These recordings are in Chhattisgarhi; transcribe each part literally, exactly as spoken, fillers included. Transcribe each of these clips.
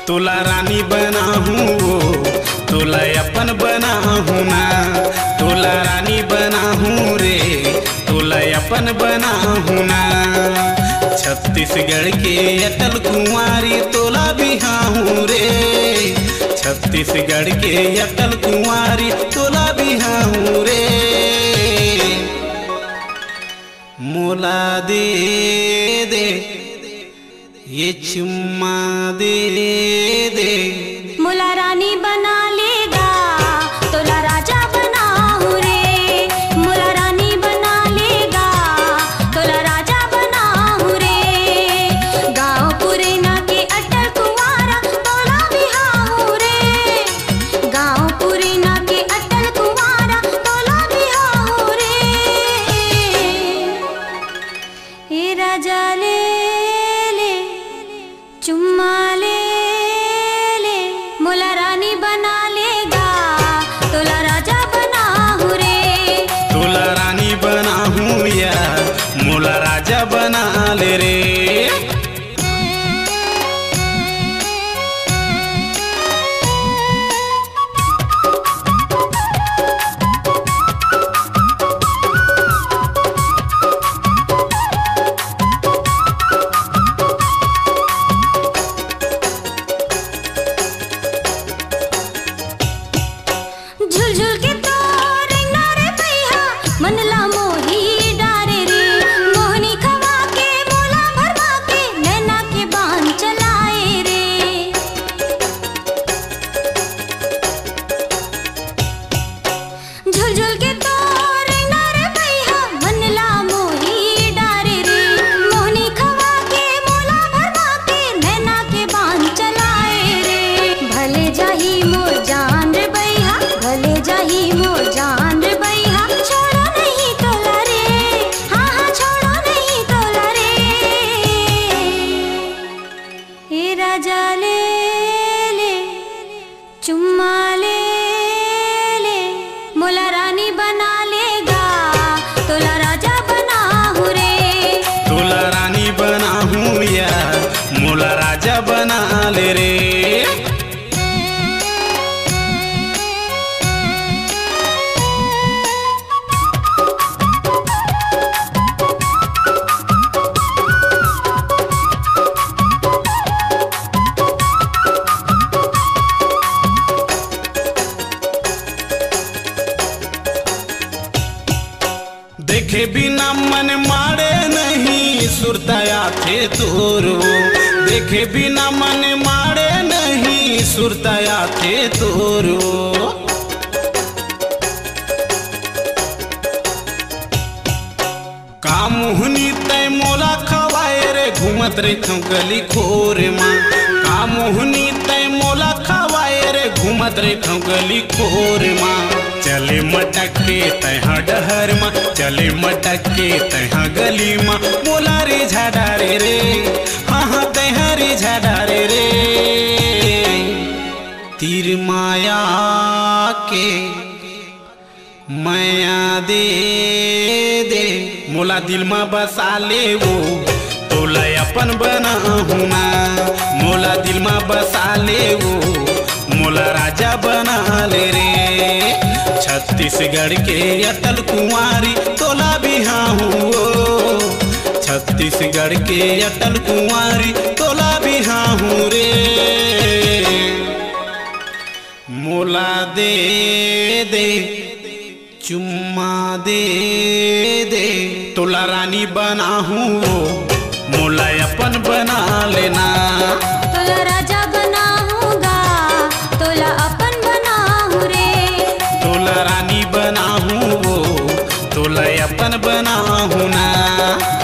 तोला रानी बनाहूँ वो, तोला अपन बनाहूँ ना, तोला रानी बनाहूँ रे, तोला अपन बनाहूँ ना। छत्तीसगढ़ के अटल कुंवारी तोला बिहाहूँ रे, छत्तीसगढ़ के अटल कुंवारी तोला बिहाहूँ रे। मोला दे दे ये चुम्मा दे दे। मोला रानी बना लेगा, तोला राजा बनाहूँ रे। मोला रानी बना लेगा, तोला राजा बनाहूँ रे। गाँव पुरैना के अटल कुंवारा तोला बिहाहूँ रे। गाँव पुरैना के अटल कुंवारा तोला बिहाहूँ रे। ए राजा ले ले चुम्मा ले ले, मोला रानी बना लेगा, तोला राजा बनाहूँ रे। तोला रानी बनाहूँ या, मोला राजा बना ले रे। झुलझुल के तोर नर पैहा मन ला मोही डारे रे। मोहनी खवा के मोला भरमा के नैना के बान चलाए रे। झुलझुल के तोर नर पैहा मन ला मोही डारे रे। मोहनी खवा के मोला भरमा के नैना के बान चलाए रे। भले जाही मोर जान रे बैहा, भले जाही मोर जान रे बैहा, छोड़ो नहीं तोला रे, हाँ हाँ छोड़ो नहीं तोला रे। ए राजा ले ले चुम्मा ले ले, मोला रानी बना लेगा, तोला राजा बनाहूँ रे। तोला रानी बनाहूँ या, मोला राजा बना ले रे। देखे बिना मन माड़े नहीं, सुरता आथे तोरो। देखे बिना मन माड़े नहीं, सुरता आथे तोरो। का मोहनी तै मोला खवाए रे, घूमत रहिथंव गली खोर मा। का मोहनी तै मोला खवाए रे, घूमत रहिथंव गली खोर मा। चले मटक के तैहा डहर मा, चले मटक के तैहा गली मा। मोला रिझा डारे रे, हाँ हाँ तैहा रिझा डारे रे। तीर माया के मया दे दे, मोला दिल मा बसा ले वो, तोला अपन बनाहूँ ना। मोला दिल मा बसा ले वो, मोला राजा बना ले रे। छत्तीसगढ़ के अटल कुंवारी तोला बिहाहूँ वो, छत्तीसगढ़ के अटल कुंवारी तोला बिहाहूँ रे। मोला दे दे चुम्मा दे दे, तोला रानी बनाहूँ वो, मोला अपन बना लेना। तोला राजा बनाहूँ गा, तोला अपन बनाहूँ रे। तोला रानी बनाहूँ वो, तोला अपन बनाहूँ ना।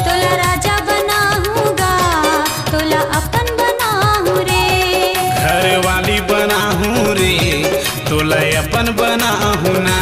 तोला राजा बनाहूँ गा, तोला अपन बनाहूँ रे। घर वाली बनाहूँ रे, तोला अपन बनाहूँ ना।